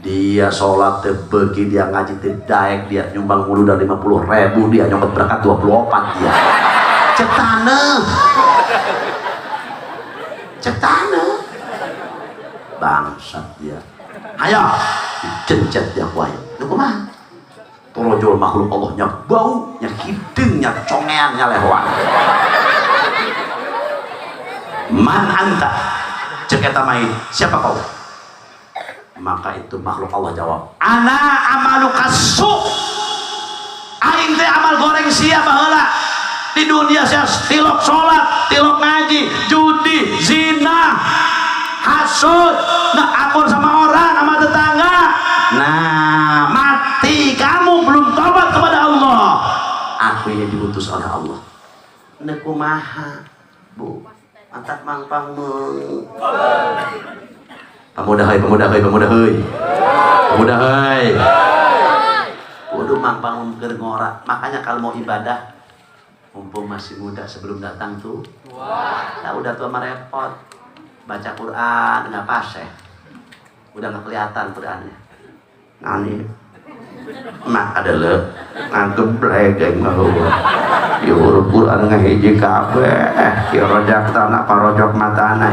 Dia sholat tebegi, dia ngaji tedaek, dia nyumbang mulu dari 50.000, dia nyokot berkat 24 dia. Cek tanah. Cek tanah. Bangsat dia. Ayo, dicencet dia ku ayo. Lu kumaha? Torojol makhluk Allahnya bau, nya hidungnya congeannya lehoan. Man anta? Cek eta mait, siapa kau? Maka itu makhluk Allah jawab, ana amaluka su. Aing teh amal goreng sia baheula. Di dunia sia tilok salat, tilok ngaji, judi, zina, hasud, nah akur sama orang, sama tetangga. Nah, mati kamu belum tobat kepada Allah. Aku ini diutus oleh Allah. Nekumaha, Bu. Mantap mangpang meng. Pemuda heuy, pemuda heuy, pemuda heuy. Pemuda heuy. Kudu mangpang keur ngora. Makanya kalau mau ibadah mumpung masih muda sebelum datang tuh. Nah, udah tua mah repot. Baca Quran nggak paseh. Udah nggak kelihatan Qurannya. Nani mak adalah ngageblek aing mah ieu huruf Quran ngahiji kabeh ki rojak tanah parojok matana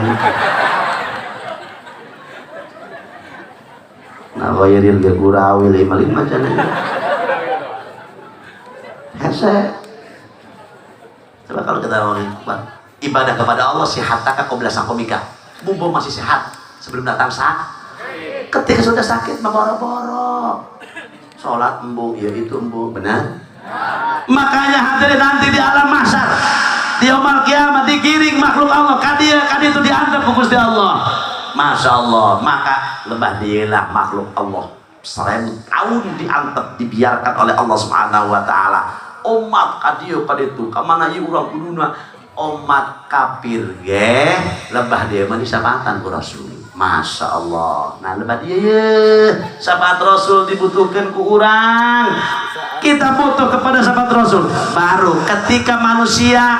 nah ghairil ge gurawi 55 cenah hese. Coba kalau kita mau ibadah kepada Allah sihataka qabla saqomika, mumpung masih sehat sebelum datang saat. Ketika sudah sakit memboro-boro sholat embung, ya itu embung, benar? Makanya hadirin nanti di alam mahsyar, di yaumul kiamat digiring makhluk Allah, kadia kadia itu diantep ku Gusti Allah. Masya Allah, maka lebah dialah makhluk Allah 1000 tahun diantep, dibiarkan oleh Allah Subhanahu wa taala. Umat kadia kaditu kamana ieu urang kuduna umat kafir ge lebah dia mah disapatan ku Rasul. Masya Allah. Nah lebah dia ye syafaat Rasul dibutuhkan ku urang. Kita butuh kepada syafaat Rasul. Baru ketika manusia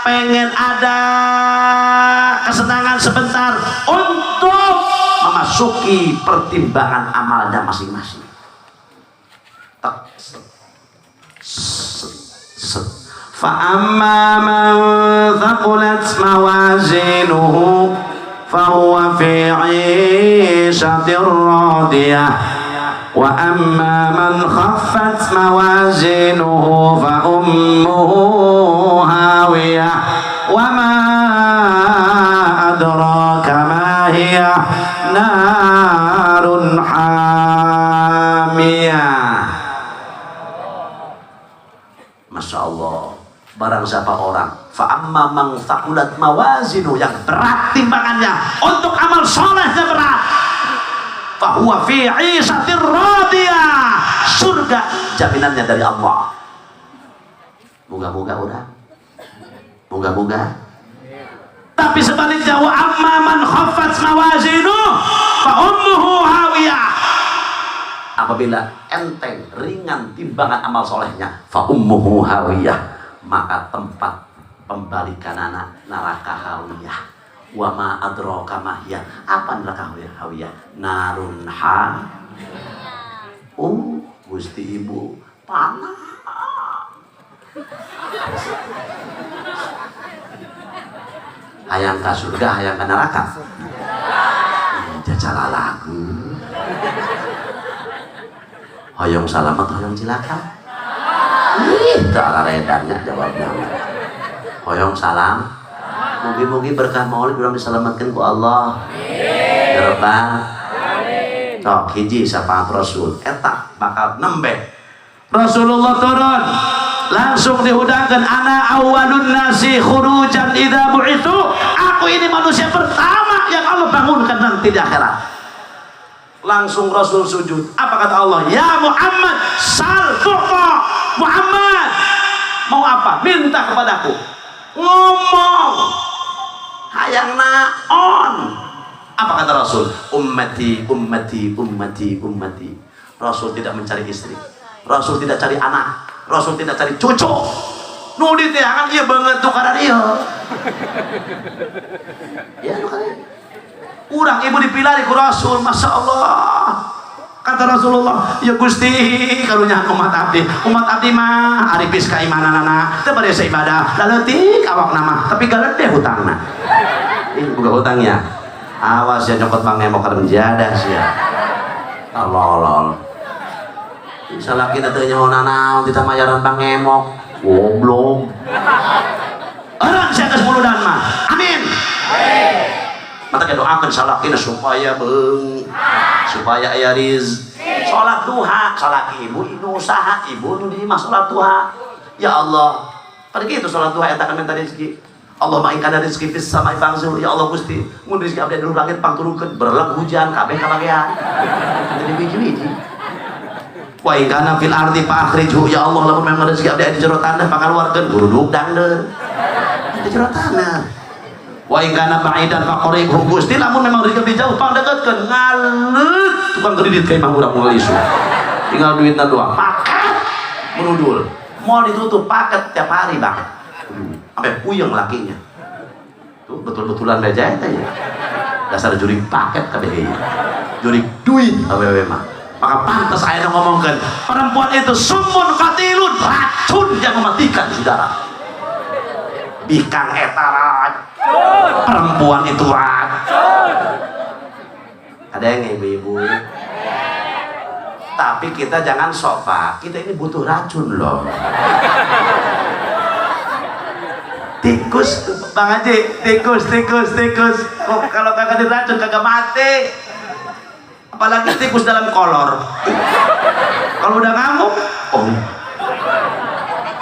pengen ada kesenangan sebentar untuk memasuki pertimbangan amalnya masing-masing. Tak set set set. Fa amma man thaqulat mawazinuhu fahuwa fi 'ishatir radiyah wa amma man khaffat mawazinuhu fa ummuhu hawiyah wa ma adraka ma hiya narun hamiyah. Masya Allah. Barang siapa orang fa amma man thaqulat mawazinu, yang berat timbangannya untuk amal solehnya berat, fa huwa fi 'ishatir radiyah, surga jaminannya dari Allah. Moga-moga udah, moga-moga. Tapi sebaliknya wa amma man khaffat mawazinu fa ummuhu hawiyah, apabila enteng ringan timbangan amal solehnya, fa ummuhu hawiyah, maka tempat pembalikan anak neraka hawiyah. Wa ma adraka ma hiya, apa neraka hawiyah? Narun ha. Oh, Gusti Ibu panas. Hayang ka surga, hayang ka neraka. Jajala lagu. Hoyong salamat, hoyong cilaka. Ih, tak redannya jawabnya. Hoyong salam. Mugi-mugi berkah maulid urang diselamatkan ku Allah. Amin. Ya Rabbal. Amin. Tok hiji syafaat Rasul eta bakal nembe. Rasulullah turun langsung dihudangkan, ana awwalun nasi khurujan idza bu'itsu, aku ini manusia pertama yang Allah bangunkan nanti di akhirat. Langsung Rasul sujud. Apa kata Allah? Ya Muhammad, sal tu'ta. Muhammad, mau apa? Minta kepadaku. Ngomong. Hayang naon. Apa kata Rasul? Ummati, ummati, ummati, ummati. Rasul tidak mencari istri. Rasul tidak cari anak. Rasul tidak cari cucu. Nu diteangan ieu beungeut tukaran ieu. Ya nu kali. Urang ibu dipilari ku Rasul, Masya Allah. Kata Rasulullah, ya Gusti karunya umat abdi. Umat abdi mah aripis kaimananana, teu bade ibadah, laleutik awakna mah, tapi galedeh hutangna. Ih, buka hutangnya. Awas ya nyokot pangemok karena jadah sia. Tolol. Salaki teu nyaho nanaon tita mayaran pangemok. Goblok. Orang sia geus muludan mah. Amin. Amin. Mata doakan salakina supaya beung, supaya aya rizki. Salat duha, salaki ibu nu usaha, ibu nu di imah salat duha. Ya Allah, pada kitu salat duha eta kan minta rezeki. Allahumma in kana rizki fis sama'i fangzul. Ya Allah Gusti, mun rezeki abdi di langit pangturunkeun, berleng hujan kabeh kabagean. Jadi biji-biji. Wa in kana fil ardi fa akhrijhu. Ya Allah, lamun memang rezeki abdi di jero tanah pangkaluarkeun, guruduk dangdeur. Di jero tanah. Wa in kana ba'idan faqribhu. Gusti lamun memang rezeki abdi jauh pangdeketkeun, ngaleut tukang kredit ka imah urang moal isu. Tinggal duitna doang, paket merudul. Mau ditutup paket tiap hari, Bang. Sampai puyeng lakinya. Tuh betul-betulan beja eta ya. Dasar juri paket kabeh. Juri duit awewe mah. Maka pantas aya nu ngomongkeun, perempuan itu sumun qatilun, racun yang mematikan saudara. Bikang eta racun. Perempuan itu racun. Ada yang ibu-ibu? Tapi kita jangan sok, Pak. Kita ini butuh racun loh. Tikus, Bang Haji, tikus, tikus, tikus. Kok kalau kagak diracun kagak mati. Apalagi tikus dalam kolor. Kalau udah ngamuk, oh.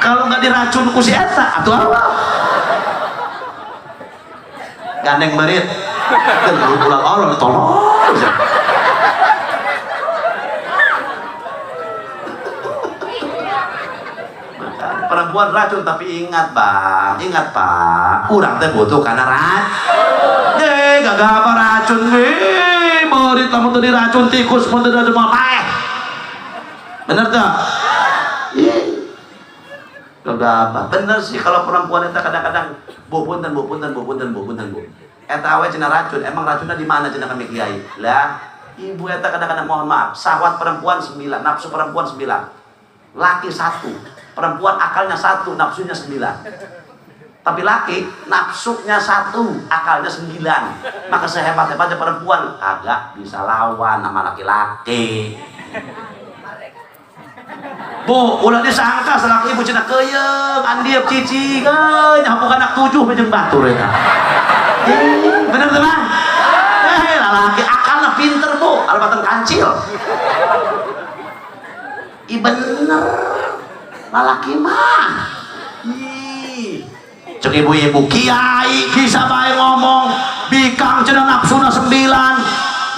Kalau nggak diracun ku si eta, atuh apa? Gandeng berit. Ulang Allah, tolong. Perempuan racun, tapi ingat Bang, ingat Pak, urang teh butuh karena racun. Gagah apa racun we, berit lamun teu diracun tikus mun teu diracun moal paeh. Bener teu? Ih. Gagah apa? Bener sih kalau perempuan eta kadang-kadang bu punten bu punten bu punten bu punten bu. Eta awe cenah racun, emang racunnya di mana cenah kami kiai? Lah, ibu eta kadang-kadang mohon maaf, syahwat perempuan 9, nafsu perempuan 9. Laki 1. Perempuan akalnya 1, nafsunya 9. Tapi laki nafsunya 1, akalnya 9. Maka sehebat-hebatnya perempuan kagak bisa lawan sama laki-laki. Bu, ulah disangka salaki ibu cenah keuyeng, andieu cicing, nyaho anak 7 jeung batur eta. Bener teu, Bang? Lalaki akalna pinter, Bu, alabatan kancil. Ih bener. Lalaki mah. Ih, Cek ibu-ibu, kiai bisa bae ngomong, bikang cenah nafsuna 9.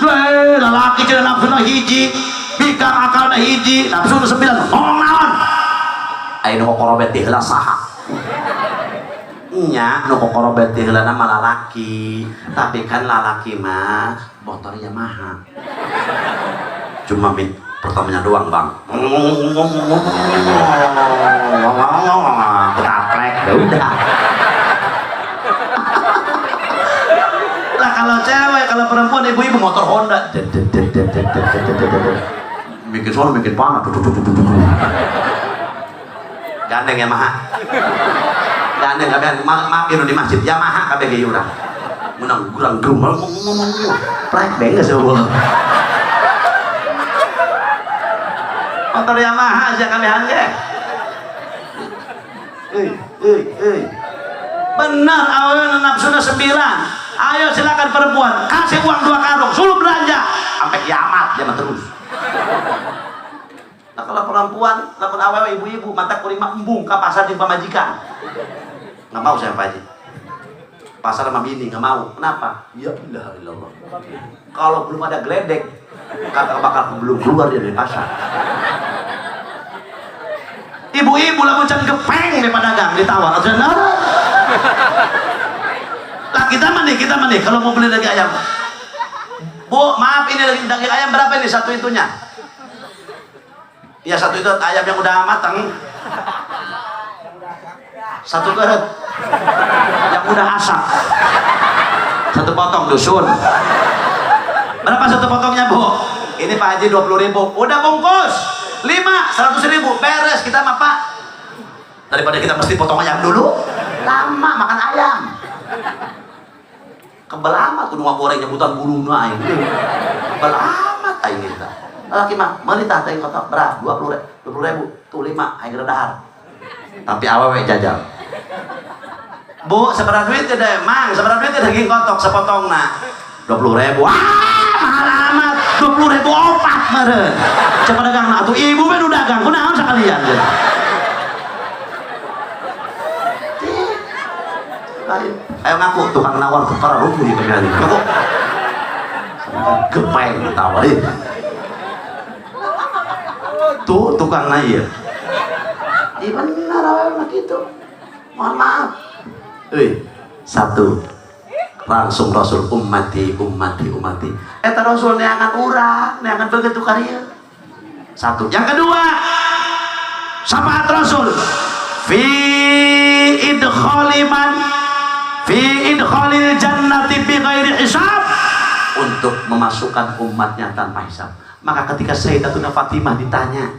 Weh, lalaki cenah nafsuna hiji, bikang akalna hiji, nafsuna 9. Ngomong naon? Aya nu kokorobet teh heula saha? Nya nu kokorobet teh heula mah lalaki, tapi kan lalaki mah motor Yamaha. Cuma min pertamanya doang, Bang. Kaprek, ya udah. Lah kalau cewek, kalau perempuan ibu-ibu motor Honda. Bikin suara, bikin panas. Gandeng Yamaha. Gandeng kabeh maaf di masjid Yamaha kabeh ge urang. Menang kurang gerumal ngomong. Prek beng geus eueuh. Motor Yamaha aja kabehan ge. Euy. Benar awewe nafsuna 9. Ayo silakan perempuan, kasih uang 2 karung, suruh belanja sampai kiamat dia mah terus. Nah kalau perempuan, lamun awewe ibu-ibu mata kuring mah embung ka pasar jeung pamajikan. Nggak mau saya Pak Haji. Pasar sama bini nggak mau. Kenapa? Ya ilaha illallah. Kalau belum ada geledek, kagak bakal belum keluar dia dari pasar. Ibu-ibu lamun can gepeng di pedagang ditawar atau nah. Lah kita mah nih kalau mau beli daging ayam. Bu, maaf ini daging ayam berapa ini satu itunya? Ya satu itu ayam yang udah matang. Satu keret yang udah asap. Satu potong dusun. Berapa satu potongnya, Bu? Ini Pak Haji 20.000. Udah bungkus. 5, 100.000. Beres kita mah, Pak. Daripada kita mesti potong ayam dulu, lama makan ayam. Kebel amat kudu goreng nyebutan buluna aing. Kebel amat aing kita. Laki mah meuli tah teh kotak berapa? 20.000. Tuh 5 aing dahar. Tapi awewe jajal. Bu, seberapa duit teh, Mang? Seberapa duit teh daging kotok sepotongna? 20.000. Ah, mahal amat. 20.000 opat meureun. Cepat dagang atuh ibu we nu dagang kunaon sakalian teh. Ayo ngaku tukang nawar para rubuh di kami. Ngaku. Gepeng ditawar. Tuh tukang na ieu. Iya benar awewe mah kitu. Mohon maaf. Satu. Langsung Rasul ummati ummati ummati. Eta Rasul neangan urang, neangan begitu karya. Satu. Yang kedua, syafaat Rasul fi idkhali man fi idkhalil jannati bi ghairi hisab, untuk memasukkan umatnya tanpa hisab. Maka ketika Sayyidatuna Fatimah ditanya,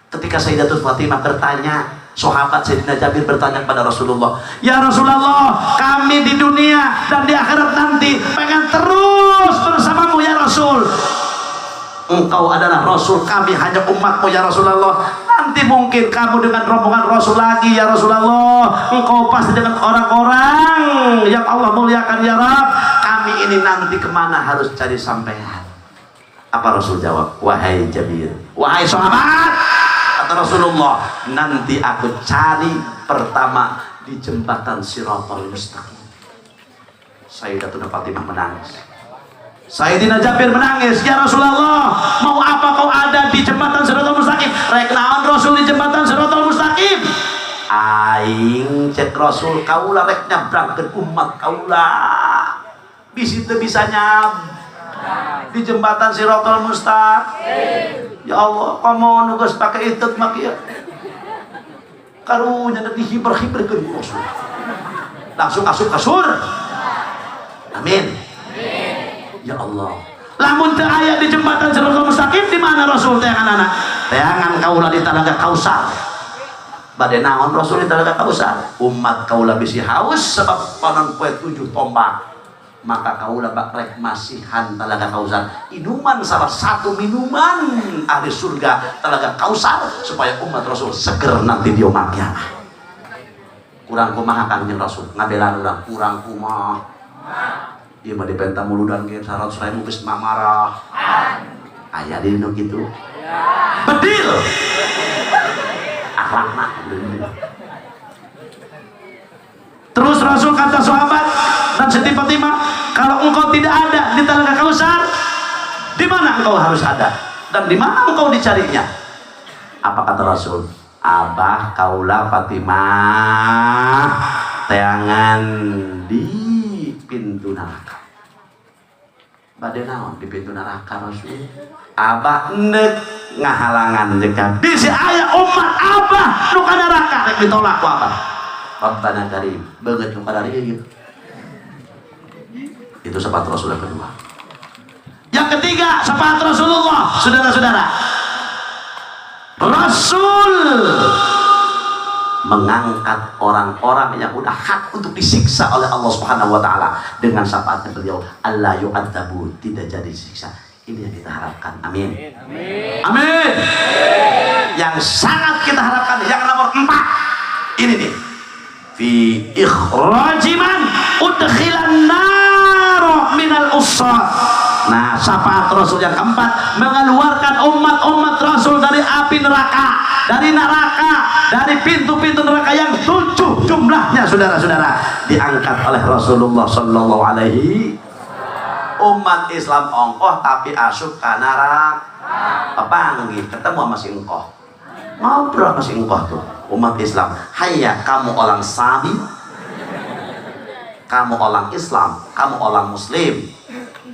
ketika Sayyidatuna Fatimah bertanya, sahabat Sayyidina Jabir bertanya kepada Rasulullah, ya Rasulullah, kami di dunia dan di akhirat nanti pengen terus bersamamu ya Rasul. Engkau adalah Rasul, kami hanya umatmu ya Rasulullah. Nanti mungkin kamu dengan rombongan Rasul lagi ya Rasulullah. Engkau pasti dengan orang-orang yang Allah muliakan ya Rabb. Kami ini nanti kemana harus cari sampean? Apa Rasul jawab? Wahai Jabir, wahai sahabat, kata Rasulullah, nanti aku cari pertama di jembatan Siratal Mustaqim. Sayyidatuna Fatimah menangis. Sayyidina Jabir menangis, ya Rasulullah, mau apa kau ada di jembatan Siratal Mustaqim? Rek naon Rasul di jembatan Siratal Mustaqim? Aing cek Rasul kaula rek nyabrangkeun umat kaula. Bisi teu bisa nyab di jembatan Siratal Mustaqim. Ya Allah, komo nu geus pake itet mah kieu. Karunya dihiber-hiberkeun ku Rasul. Langsung asup ka surga. Amin. Ya Allah. Lamun teu aya di jembatan Siratal Mustaqim di mana Rasul teangan anak? Teangan kaula di Talaga Kausar. Bade naon Rasul di Talaga Kausar? Umat kaula bisi haus sebab panon poe 7 tombak. Maka kaula bak rek masihan Talaga Kausar. Minuman salah satu minuman ahli surga Talaga Kausar supaya umat Rasul seger nanti di yaumul kiamah. Kurang kumaha Kangjeng Rasul? Ngabelaan urang kurang kumaha. Ieu mah dipenta muludan ge 100.000 geus mamarah. Aya di nu kitu. Bedil. Akhlakna. Terus Rasul kata sahabat dan Siti Fatimah, kalau engkau tidak ada di Telaga Kausar, di mana engkau harus ada dan di mana engkau dicarinya? Apa kata Rasul? Abah kaula Fatimah teangan di pintu neraka. Bade naon di pintu neraka Rasul? Abah nek ngahalangan jeka bisi aya umat abah nu ka neraka rek ditolak ku abah. Rabbana karim beungeut nu ka gitu. Itu syafaat Rasul yang kedua. Yang ketiga, syafaat Rasulullah, saudara-saudara. Rasul mengangkat orang-orang yang udah hak untuk disiksa oleh Allah Subhanahu wa taala dengan syafaatnya beliau, alla yu'adzabu, tidak jadi disiksa. Ini yang kita harapkan. Amin. Amin. Amin. Yang sangat kita harapkan yang nomor 4 ini nih. Fi ikhraji man udkhilan nar minal usat. Nah, syafaat Rasul yang keempat mengeluarkan umat-umat Rasul dari api neraka, dari neraka, dari pintu-pintu neraka yang 7 jumlahnya, saudara-saudara, diangkat oleh Rasulullah Sallallahu Alaihi. Umat Islam ongkoh tapi asup ka neraka. Papanggih ketemu sama si engkoh, ngobrol sama si engkoh tuh umat Islam. Hayya kamu orang sabi, kamu orang Islam, kamu orang Muslim,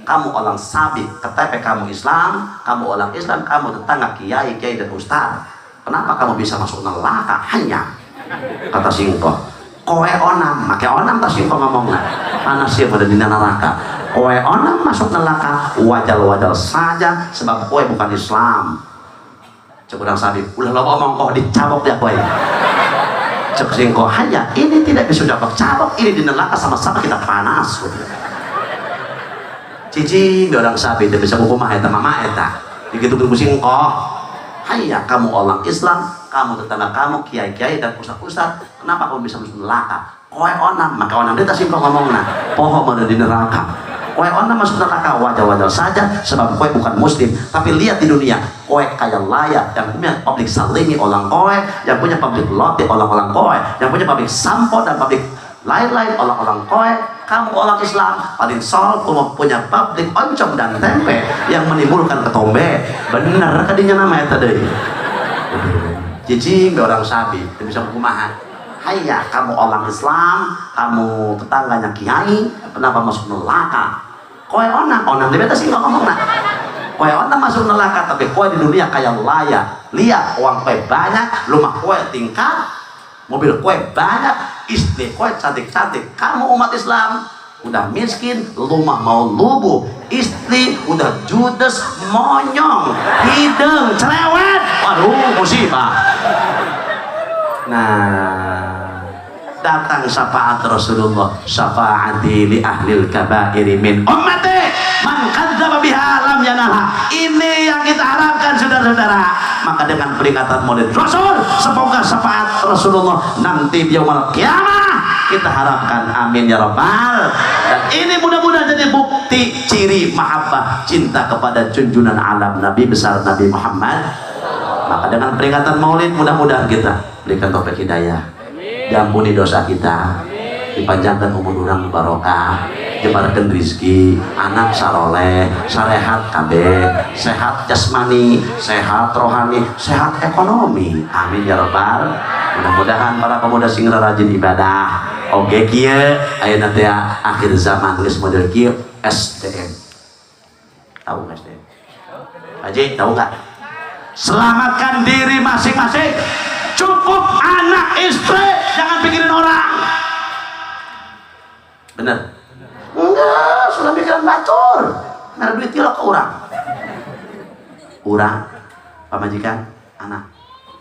kamu orang sabi, KTP kamu Islam, kamu orang Islam, kamu tetangga kiai, kiai dan ustaz. Kenapa kamu bisa masuk neraka? Hanya kata singkoh, kowe onam, make onam tas singkoh ngomongna. Panas sih pada di neraka. Kowe onam masuk neraka wajar-wajar saja sebab kowe bukan Islam. Cek urang sabi, ulah loba omong kok dicabok dia kowe. Cek singkoh, hanya ini tidak bisa cabok-cabok, ini di neraka sama-sama kita panas. Cicing orang sapi itu bisa kumaha eta mama eta digitukeun ku singkoh. Hayya kamu orang Islam, kamu tetangga kamu kiai-kiai dan ustaz-ustaz, kenapa kamu bisa masuk neraka? Kowe onam, maka onam dia singkoh ngomongna, poho mana di neraka. Kowe onam masuk neraka wajar-wajar saja sebab kowe bukan muslim. Tapi lihat di dunia, kowe kaya layak yang punya pabrik salimi orang kowe, yang punya pabrik roti orang-orang kowe, yang punya pabrik sampo dan pabrik lain-lain orang-orang kowe. Kamu orang Islam paling sol punya pabrik oncom dan tempe yang menimbulkan ketombe. Bener kadinya nama eta deui. Cicing orang sapi teu bisa kumaha. Hayya kamu orang Islam, kamu tetangganya kiai, kenapa masuk neraka? Kowe onam, onam dia sih nggak ngomong nah. Kowe onam masuk neraka tapi kowe di dunia kaya layak. Lihat uang kowe banyak, rumah kowe tingkat, mobil kowe banyak, istri kowe cantik-cantik. Kamu umat Islam udah miskin, rumah mau lubuh, istri udah judes, monyong, hidung, cerewet, waduh musibah. Nah, datang syafaat Rasulullah, syafaati li ahlil kabairi min ummati man kadzdzaba biha lam yanalha. Ini yang kita harapkan saudara-saudara. Maka dengan peringatan Maulid Rasul, semoga syafaat Rasulullah nanti di yaumul kiamah kita harapkan, amin ya rabbal. Dan ini mudah-mudahan jadi bukti ciri mahabbah cinta kepada junjungan alam Nabi besar Nabi Muhammad. Maka dengan peringatan Maulid mudah-mudahan kita berikan taufik hidayah, diampuni dosa kita, dipanjangkan umur urang barokah, jebarkan rizki, anak saroleh, sarehat kabeh, sehat jasmani, sehat rohani, sehat ekonomi. Amin ya rabbal. Mudah-mudahan para pemuda sing rajin ibadah. Oke kieu ayeuna teh akhir zaman geus model kieu SDM. Tahu nggak SDM? Haji tahu nggak? Selamatkan diri masing-masing. Cukup anak istri, jangan pikirin orang. Bener? Enggak, sudah pikiran batur. Nggak duit kilo ke orang. Urang, pamajikan, anak.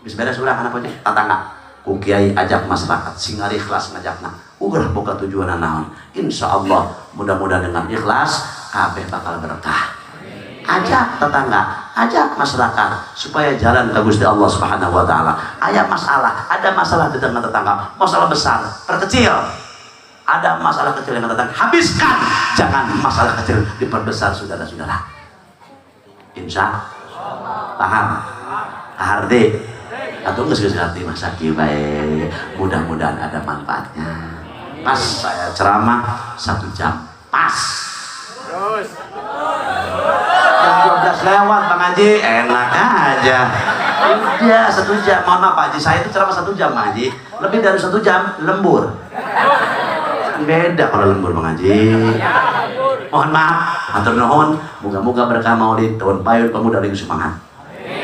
Bisa beres urang anak aja, tetangga. Ku kiai ajak masyarakat, sing ikhlas ngajakna. Ugrah boga tujuan naon. Insya Allah mudah-mudahan dengan ikhlas kabeh bakal berkah. Ajak tetangga, ajak masyarakat supaya jalan ke Gusti Allah Subhanahu wa taala. Aya masalah, ada masalah di tengah tetangga, masalah besar, perkecil. Ada masalah kecil dengan tetangga, habiskan. Jangan masalah kecil diperbesar saudara-saudara. Insya Allah. Paham? Hardi. Atau geus geus ngerti masa kieu bae. Mudah-mudahan ada manfaatnya. Pas saya ceramah 1 jam pas. Terus. Jam 12 lewat, Bang Haji, enak aja. Udah 1 jam. Mohon maaf, Pak Haji, saya itu ceramah 1 jam, Bang Haji. Lebih dari 1 jam lembur. Beda kalau lembur, Bang Haji. Mohon maaf, hatur nuhun, moga-moga berkah maulid tahun payun pemuda ring semangat.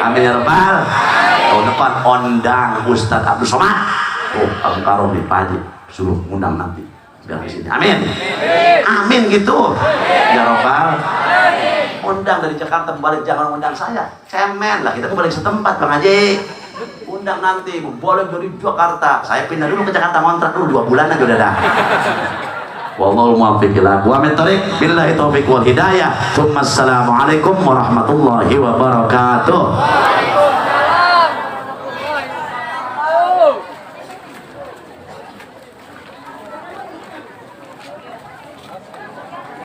Amin ya rabbal. Tahun depan ondang Ustadz Abdul Somad. Oh, Abu Karom di Pak Haji, suruh undang nanti biar di sini. Amin. Amin gitu. Ya robbal. Undang dari Jakarta balik, jangan undang saya. Cemen lah, kita kembali setempat, Bang Haji. Undang nanti, boleh dari Jakarta. Saya pindah dulu ke Jakarta, ngontrak dulu 2 bulan aja udah dah. Wallahu muwaffiq ila aqwamit thoriq. Billahi taufiq wal hidayah. Assalamualaikum warahmatullahi wabarakatuh.